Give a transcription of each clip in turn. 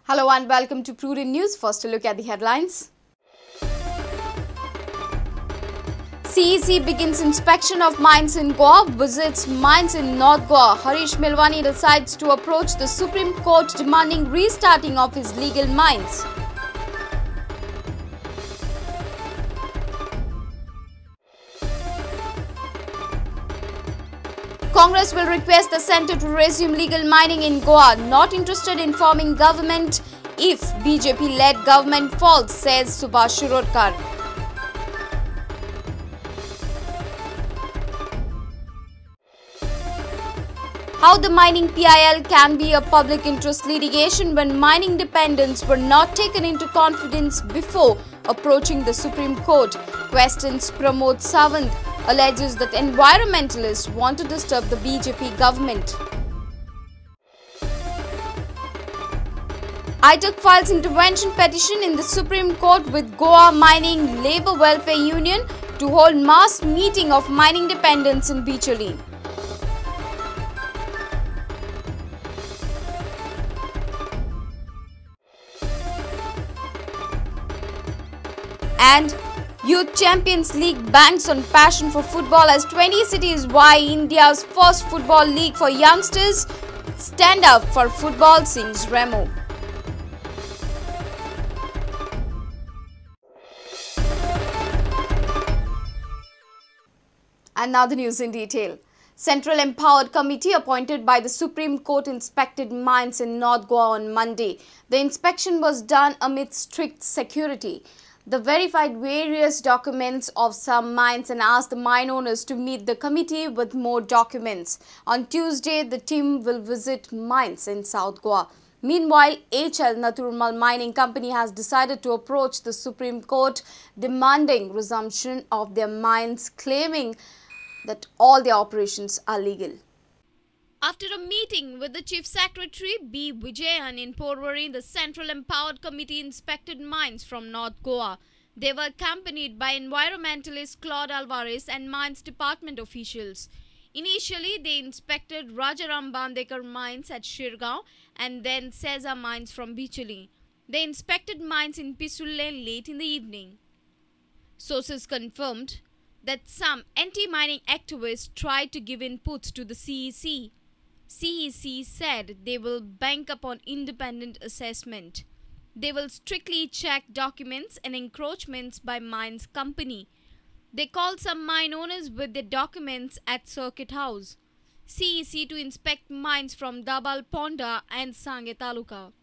Hello and welcome to Prudent News. First, a look at the headlines. CEC begins inspection of mines in Goa, visits mines in North Goa. Harish Melwani decides to approach the Supreme Court demanding restarting of his legal mines. Congress will request the centre to resume legal mining in Goa. Not interested in forming government if BJP-led government falls, says Subhash Shirodkar. How the mining PIL can be a public interest litigation when mining dependents were not taken into confidence before approaching the Supreme Court, questions Pramod Sawant, alleges that environmentalists want to disturb the BJP government. ITAC files intervention petition in the Supreme Court with Goa Mining Labour Welfare Union to hold mass meeting of mining dependents in Bicholim. And Youth Champions League banks on passion for football as 20 cities why India's first football league for youngsters. Stand up for football, sings Remo. And now the news in detail. Central Empowered Committee appointed by the Supreme Court inspected mines in North Goa on Monday. The inspection was done amid strict security. They verified various documents of some mines and asked the mine owners to meet the committee with more documents. On Tuesday, the team will visit mines in South Goa. Meanwhile, HL Naturmal Mining Company has decided to approach the Supreme Court demanding resumption of their mines, claiming that all their operations are legal. After a meeting with the Chief Secretary B. Vijayan in Porvorim, the Central Empowered Committee inspected mines from North Goa. They were accompanied by environmentalist Claude Alvarez and Mines Department officials. Initially, they inspected Rajaram Bandekar mines at Shirgaon and then Seza mines from Bicholim. They inspected mines in Pisule late in the evening. Sources confirmed that some anti-mining activists tried to give inputs to the CEC. CEC said they will bank upon independent assessment. They will strictly check documents and encroachments by mines company. They called some mine owners with their documents at Circuit House. CEC to inspect mines from Dabal Ponda and Sange Taluka.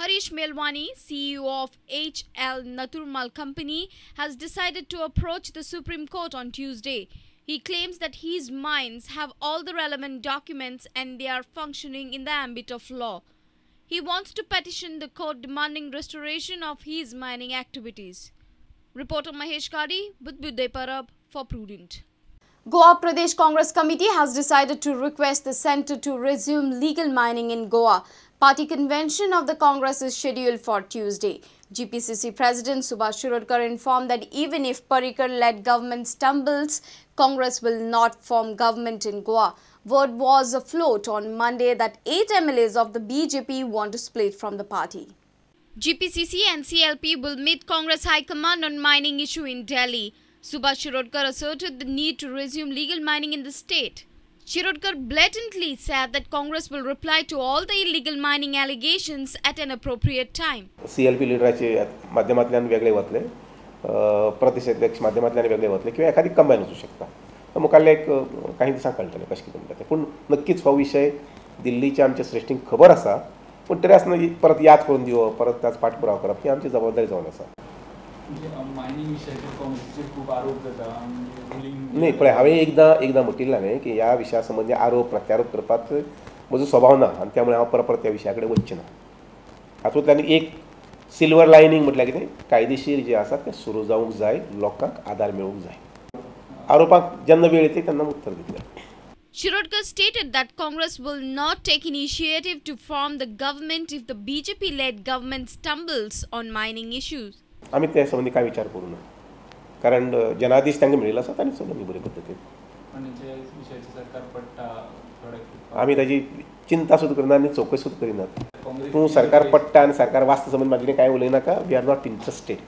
Harish Melwani, CEO of HL Naturmal Company, has decided to approach the Supreme Court on Tuesday. He claims that his mines have all the relevant documents and they are functioning in the ambit of law. He wants to petition the court demanding restoration of his mining activities. Reporter Mahesh Kadi with Buddha Parab for Prudent. Goa Pradesh Congress Committee has decided to request the centre to resume legal mining in Goa. Party convention of the Congress is scheduled for Tuesday. GPCC President Subhash Shirodkar informed that even if Parrikar-led government stumbles, Congress will not form government in Goa. Word was afloat on Monday that 8 MLAs of the BJP want to split from the party. GPCC and CLP will meet Congress High Command on mining issue in Delhi. Subhash Shirodkar asserted the need to resume legal mining in the state. Shirodkar blatantly said that Congress will reply to all the illegal mining allegations at an appropriate time. CLP लीडराचे माध्यमांतल्यान वेगळे वतले, प्रदेश अध्यक्ष माध्यमांतल्यान वेगळे वतले किंवा एखादी combine वचूं शकता. मुखाल्ले एक काही दिसां कळटलें कशें कितें म्हणटा तें. पूण नक्कीच हो विशय दिल्लीच्या आमच्या श्रेश्ठींक खबर आसा, पूण तरी आसतना परत याद करून दिवप, परत ताचो पाठपुराव करप ही आमची जबाबदारी जावन आसा. न्ही पळय, हांवें एकदां म्हटिल्लें हांवें की ह्या विशया संबंदी आरोप प्रत्यारोप करपाक म्हजो स्वभाव ना आनी त्यामुळे हांव परत परत त्या विशया कडेन वचचें ना. हातूंतल्यान एक सिल्वर लायनींग म्हटल्यार कितें, कायदेशीर जें आसा तें सुरू जावंक जाय, लोकांक आदार मेळूंक जाय. आरोपाक जेन्ना वेळ येतली तेन्ना उत्तर दितले. Shirodkar stated that Congress will not take initiative to form the government if the BJP-led government stumbles on mining issues. आमी त्या संबंदी कांय विचार करूं ना, कारण जनादेश तांकां मेळिल्लो आसा तांणी चलोवनी बरे पद्दतीन. आमी ताजी चिंता सुद्दां करना आनी चवकशी सुद्दां करिनात. तूं सरकार पडटा आनी सरकार वाचता समज म्हाजे कांय उलयनाका. We are not interested,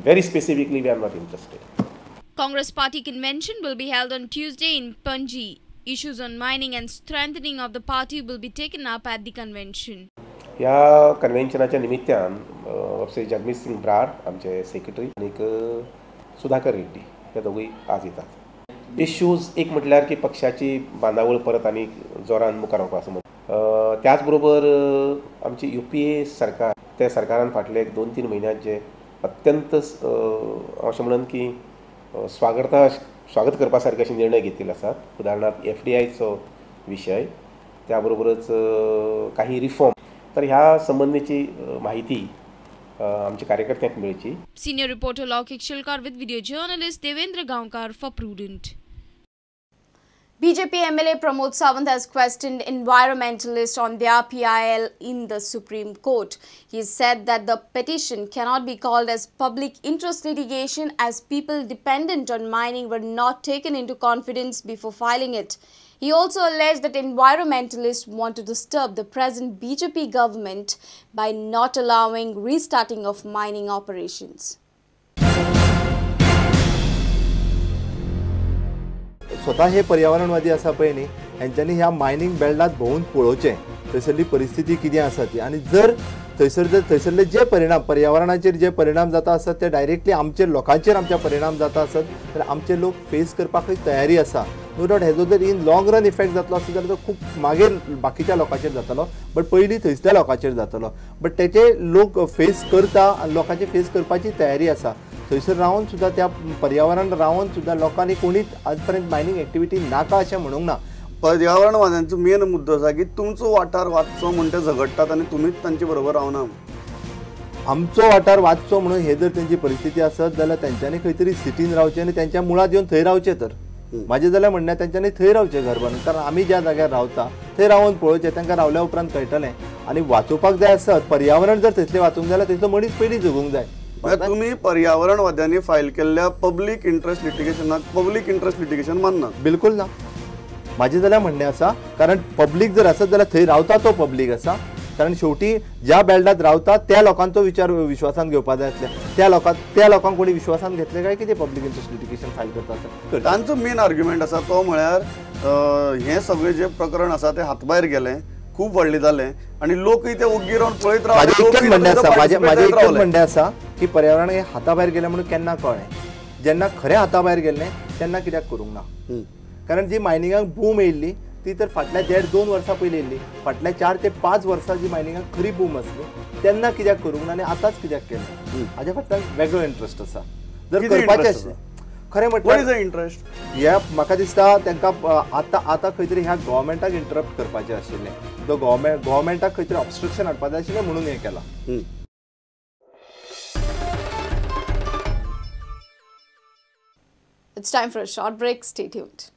very specifically we are not interested. Congress party convention will be held on Tuesday in Panaji. Issues on mining and strengthening of the party will be taken up at the convention. ह्या कन्व्हेन्शनाच्या निमित्तान श्री जगमीत सिंग ब्रार आमचे secretary आनीक सुधाकर रेड्डी हे दोगूय आज येतात. Issues एक म्हटल्यार की पक्षाची बांदावळ परत आनी जोरान मुखार वचपा आसा. त्याच बरोबर आमची UPA सरकार, त्या सरकारान फाटले एक 2-3 म्हयन्यात जे अत्यंत अशें म्हणून की स्वागत करपा सारके अशे निर्णय घेतिल्ले आसात. उदाहरणार्थ FDIचो विशय, त्या बरोबरच काही रिफॉर्म, तर ह्या संबंदीची माहिती आमच्या कार्यकर्त्यांक मेळची. Senior reporter Laukik Shilkar with video journalist Devendra Gaonkar for Prudent. BJP MLA Pramod Sawant has questioned environmentalists on their PIL in the Supreme Court. He said that the petition cannot be called as public interest litigation as people dependent on mining were not taken into confidence before filing it. He also alleged that environmentalists want to disturb the present BJP government by not allowing restarting of mining operations. स्वतः हे पर्यावरणवादी आसा पळय न्ही, हेंच्यांनी ह्या mining बेल्टांत भोंवून पळोवचें थंयसरली परिस्थिती कितें आसा ती, आनी जर थंयसर जर थंयसरले जे परिणाम पर्यावरणाचेर जे परिणाम जाता आसत ते डायरेक्टली आमचे लोकांचेर आमच्या परिणाम जाता आसत जाल्यार आमचे लोक फेस करपाकूय तयारी आसा. नो डावट हेजो जर इन लॉंग रन इफेक्ट जातलो आसत जाल्यार तो खूब मागीर बाकीच्या लोकांचेर जातलो, बट पयलीं थंयसल्या लोकांचेर जातलो. बट तेचे लोक फेस करता आनी लोकांचे फेस करपाची तयारी आसा. थंयसर रावन सुद्दां त्या पर्यावरण रावन सुद्दां लोकांनी कोणीच आज पर्यंत मायनींग एक्टिविटी नाका अशें म्हणूंक ना. पर्यावरणवाद्यांचो मेन मुद्दो आसा की तुमचो वाठार वाचचो म्हूण ते झगडटात आनी तुमीच तांचे बरोबर रावना. आमचो वाठार वाचचो म्हणून हे जर तेंची परिस्थिती आसत जाल्यार तेंच्यांनी खंय तरी सिटीन रावचें आनी तेंच्या मुळांत येवन थंय रावचें. तर म्हाजें जाल्यार म्हणणें तेंच्यांनी थंय रावचें घर बांदून, कारण आमी ज्या जाग्यार रावता थंय रावन पळोवचें, तांकां रावल्या उपरांत कळटलें. आनी वाचोवपाक जाय आसत पर्यावरण जर थंयसलें वाचूंक जाय जाल्यार थंयसलो मनीस पयलीं जगूंक जाय. तुमी पर्यावरणवाद्यांनी फायल केल्ल्या पब्लीक इंट्रस्ट लिटिगेशनाक पब्लीक इंट्रस्ट लिटिगेशन मानना? बिलकुल ना. म्हाजें जाल्यार म्हणणें आसा, कारण पब्लीक जर आसत जाल्यार थंय रावता तो पब्लीक आसा, कारण शेवटी ज्या बेल्टांत रावता त्या लोकांचो विचार विश्वासान घेवपाक जाय आसले. त्या लोकांक कोणी विश्वासान घेतले काय कितें पब्लीक इंट्रस्ट लिटिगेशन फायल करता? तांचो मेन आर्ग्युमेंट आसा तो म्हळ्यार हें सगळें जें प्रकरण आसा तें हातभायर गेलें, खूब व्हडलें जालें आनी लोकय ते ओग्गी रावन पळयत रावले. म्हाजें इतकेंच म्हणणें आसा की पर्यावरण हें हाता भायर गेलें म्हणून केन्ना कळ्ळें, जेन्ना खरें हाता भायर गेल्लें तेन्ना कित्याक करूंक ना? कारण जी मायनिंगाक बूम येयल्ली ती तर फाटल्या 1.5-2 वर्सां पयलीं येयल्ली, फाटल्या 4 ते 5 वर्सां जी मायनिंगाक खरी बूम आसली तेन्ना कित्याक करूंक ना आनी आतांच कित्याक केलें? हाज्या फाटल्यान वेगळो इंट्रस्ट आसा. जर करपाचें आसलें खरें म्हटल्यार इंट्रस्ट हे म्हाका दिसता तांकां आतां आतां खंय तरी ह्या गव्हर्मेंटाक इंटरप्ट करपाचें आशिल्लें, तो गव्हर्मेंटाक खंय तरी ऑब्स्ट्रक्शन हाडपाचें आशिल्लें म्हणून हें केलां. It's time for a short break. Stay tuned.